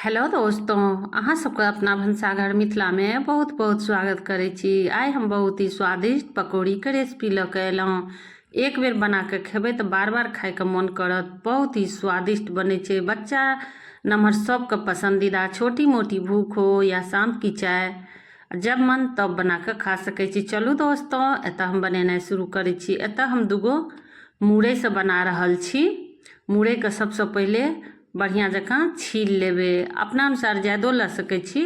Hello दोस्तों, अहाँ सबके अपना भनसाघर मिथिलामे बहुत बहुत स्वागत करै छी। आइ हम बहुत ही स्वादिष्ट पकौड़ीके रेसिपी लऽ के अयलहुँ। एक बेर बना कऽ खेबै तऽ बार बार खायके मोन करत। बहुत ही स्वादिष्ट बनै छै, बच्चा नमहर सबके पसन्दीदा। छोटी मोटी भूख हो या शाम की चाय, जब मन तब बना कऽ खा सकै छी। चलू दोस्तों, एतऽ हम बनेनाइ शुरू करै छी। एतऽ हम दूगो मुरैसँ बना रहल छी। मुरैके सबसँ पहिले बढ़िआँ जकाँ छील लेबै। अपना अनुसार जादो लऽ सकै छी।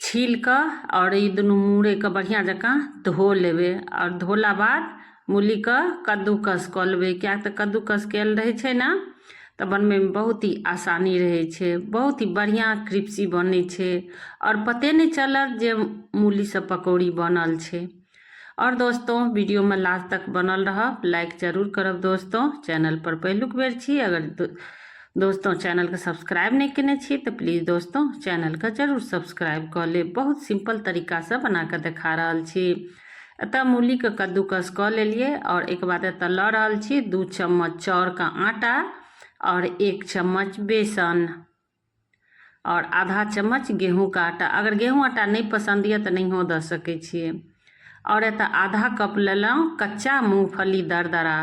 छील कऽ आओर ई दुनू मुरैके बढ़िआँ जकाँ धो लेबै आओर धोला बाद मूलीके कद्दूकस कऽ लेबै, किएक तऽ कद्दूकस कयल रहै छै ने तऽ बनबैमे बहुत ही आसानी रहै छै। बहुत ही बढ़िआँ क्रिप्सी बनै छै आओर पते नहि चलत जे मूलीसँ पकौड़ी बनल छै। और दोस्तों, वीडियो में लास्ट तक बनल रहब, लाइक जरूर करब। दोस्तों, चैनल पर पहिलुक बेर छी, अगर दोस्तों चैनल के सब्सक्राइब नहीं केने छी तो प्लीज दोस्तों चैनल के जरूर सब्सक्राइब कऽ लेब। बहुत सिंपल तरीका से बना के देखा रहल छी। एतऽ मूली के कद्दूकस कऽ लेलियै और एक बाद एतऽ लऽ रहल छी 2 चम्मच चाउर का आटा और 1 चम्मच बेसन और आधा चम्मच गेहूँ का आटा। अगर गेहूँ आटा नहीं पसंद यऽ तऽ नहियो दऽ सकै छियै। और एतऽ आधा कप लेलहुँ कच्चा मूँगफली दरदरा,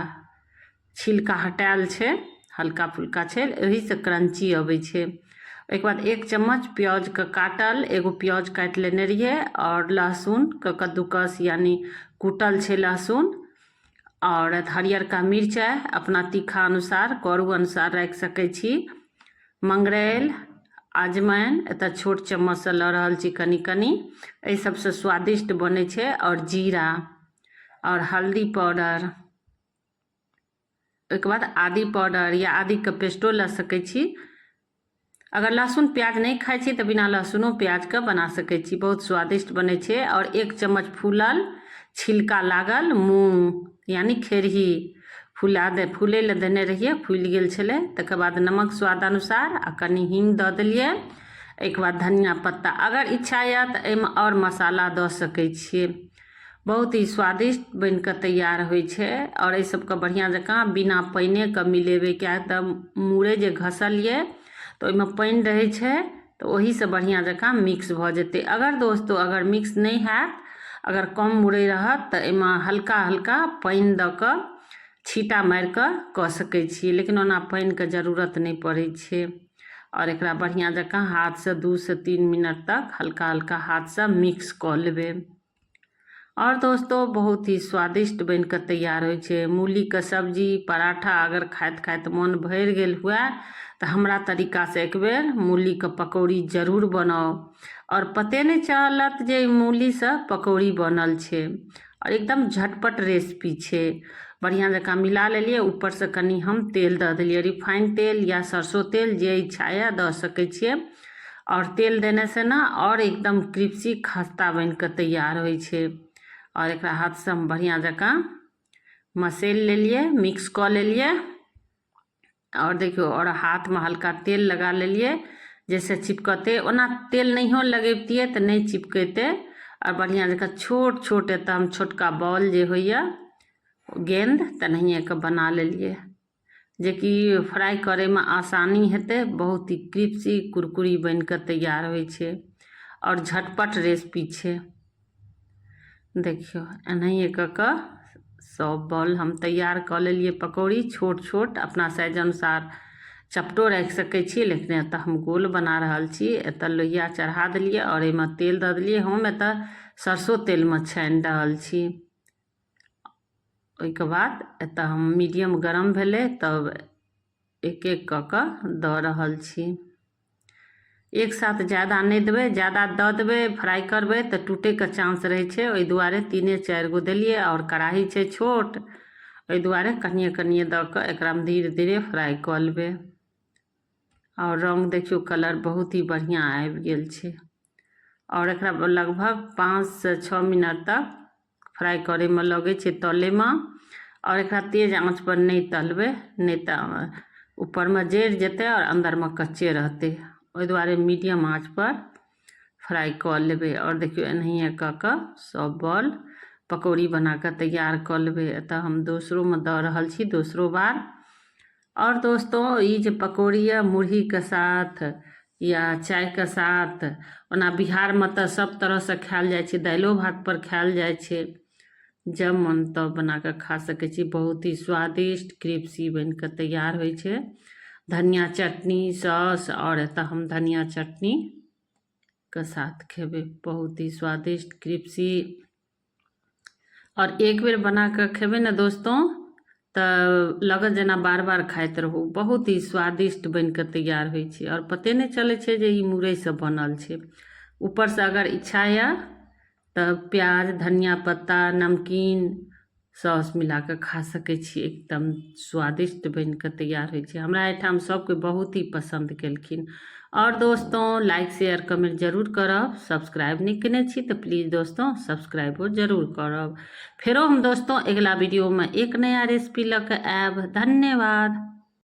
छिलका हटायल छै, हल्का फुल्का छै, एहिसँ क्रंची अबै छै। ओहिके बाद 1 चम्मच प्याजके काटल, एगो प्याज काटि लेने रहियै और लहसुनके कद्दूकस यानी कूटल छै लहसुन और हरियरका मिरचाइ अपना तीखा अनुसार करू अनुसार राखि सकै छी। मंगरैल, अजमाइन एतऽ छोट चम्मचसँ लऽ रहल छी कनि कनि, एहि सबसँ स्वादिष्ट बनै छै। आओर जीरा आओर हल्दी पाउडर, ओहिके बाद आदी पाउडर या आदीके पेस्टो लऽ सकै छी। अगर लहसुन प्याज नहि खाइ छी तऽ बिना लहसुनो प्याजके बना सकै छी, बहुत स्वादिष्ट बनै छै। आओर 1 चम्मच फूलल छिलका लागल मूँग यानी खेरही फुला दे, फूलै लए देने रहियै, फूलि गेल छलै। तकर बाद नमक स्वाद अनुसार आ कनि हींग दऽ देलियै। एहिके बाद धनिया पत्ता, अगर इच्छा यऽ तऽ एहिमे आओर मसाला दऽ सकै छियै। बहुत ही स्वादिष्ट बनि कऽ तैयार होइ छै। आओर एहि सबके बढ़िआँ जकाँ बिना पानिएके मिलेबै, किएक तऽ मुरइ जे घसलियै तऽ ओहिमे पानि रहै छै, तऽ ओहीसँ बढ़िआँ जकाँ मिक्स भऽ जेतै। अगर दोस्तो अगर मिक्स नहि हैत, अगर कम मुरइ रहत तऽ एहिमे हल्का हल्का पानि दऽ कऽ छींटा मारि कऽ कऽ सकै छी, लेकिन ओना पानिके जरूरत नहि पड़ै छै। आओर एकरा बढ़िआँ जकाँ हाथसँ 2 से 3 मिनट तक हल्का हल्का हाथसँ मिक्स कऽ लेबै। आओर दोस्तों, बहुत ही स्वादिष्ट बनि कऽ तैयार होइ छै मूलीके सब्जी पराठा। अगर खाइत खाइत मोन भरि गेल हुए तऽ हमरा तरीकासँ एक बेर मूलीके पकौड़ी जरूर बनाउ आओर पते नहि चलत जे मूलीसँ पकौड़ी बनल छै। आओर एकदम झटपट रेसिपी छै। बढ़िआँ जकाँ मिला लेलियै, ऊपरसँ कनि हम तेल दऽ देलियै, रिफाइन तेल या सरसो तेल जे इच्छा यऽ दऽ सकै छियै। आओर तेल देनेसँ ने आओर एकदम क्रिप्सी खस्ता बनि कऽ तैयार होइ छै। आओर एकरा हाथसँ हम बढ़िआँ जकाँ मसैल लेलियै, मिक्स कऽ लेलियै। आओर देखियौ, आओर हाथमे हल्का तेल लगा लेलियै जाहिसँ चिपकतै। ओना तेल नहियो लगैबतियै तऽ नहि चिपकैतै। आओर बढ़िआँ जकाँ छोट छोट एतऽ हम छोटका बॉल जे होइए गेन्द तेनाहिए कऽ बना लेलियै, जेकि फ्राइ करैमे आसानी हेतै। बहुत ही क्रिप्सी कुरकुरी बनि कऽ तैयार होइ छै आओर झटपट रेसिपी छै। देखियौ, एनाहिए कऽ कऽ सब बॉल हम तैयार कऽ लेलियै पकौड़ी छोट छोट। अपना साइज अनुसार चपटो राखि सकै छी, लेकिन एतऽ हम गोल बना रहल छी। एतऽ लोहिया चढ़ा देलियै आओर एहिमे तेल दऽ देलियै। हम एतऽ सरसो तेलमे छानि रहल छी। ओहिके बाद एतऽ हम मीडियम गरम भेलै तब एक एक कऽ कऽ दऽ रहल छी। एक साथ ज्यादा नहि देबै, ज्यादा दऽ देबै फ्राइ करबै तऽ टूटैके चांस रहै छै, ओहि दुआरे 3-4 गो देलियै। आओर कड़ाही छै छोट, ओहि दुआरे कनिए कनिए दऽ कऽ एकरामे धीरे धीरे फ्राइ कऽ लेबै। आओर रङ्ग देखियौ, कलर बहुत ही बढ़िआँ आबि गेल छै। आओर एकरा लगभग 5 से 6 मिनट तक फ्राइ करैमे लगै छै तलैमे। आओर एकरा तेज आँचपर नहि तलबै, नहि तऽ ऊपरमे जरि जेतै आओर अन्दरमे कच्चे रहतै। ओहि दुआरे मीडियम आँचपर फ्राइ कऽ लेबै। आओर देखियौ, एनाहिए कऽ कऽ सब बॉल पकौड़ी बना कऽ तैयार कऽ लेबै। एतऽ हम दोसरोमे दऽ रहल छी दोसरो बार। आओर दोस्तों, ई जे पकौड़ी यऽ मुरहीके साथ या चायके साथ, ओना बिहारमे तऽ सब तरहसँ खायल जाइ छै, दालिओ भात पर खायल जाइ छै। जब मन तब बना कऽ खा सकै छी। बहुत ही स्वादिष्ट क्रिप्सी बनि कऽ तैयार होइ छै। धनिया चटनी, सॉस, आओर एतऽ हम धनिया चटनी के साथ खेबै। बहुत ही स्वादिष्ट क्रिप्सी। आओर एक बेर बना कऽ खेबै ने दोस्तों, तऽ लगत जेना बार बार खाइत रहू। बहुत ही स्वादिष्ट बनि कऽ तैयार होइ छै आओर पते नहि चलै छै जे ई मुरैसँ बनल छै। ऊपरसँ अगर इच्छा यऽ तऽ प्याज, धनिया पत्ता, नमकीन, सॉस मिला कऽ खा सकै छी। एकदम स्वादिष्ट बनि कऽ तैयार होइ छै। हमरा एहिठाम सबके बहुत ही पसन्द केलखिन। आओर दोस्तों, लाइक, शेयर, कमेंट जरूर करब। सब्सक्राइब नहि केने छी तऽ प्लीज दोस्तों, सब्सक्राइबो जरूर करब। फेरो हम दोस्तों अगिला वीडियोमे एक नया रेसिपी लऽ कऽ आयब। धन्यवाद।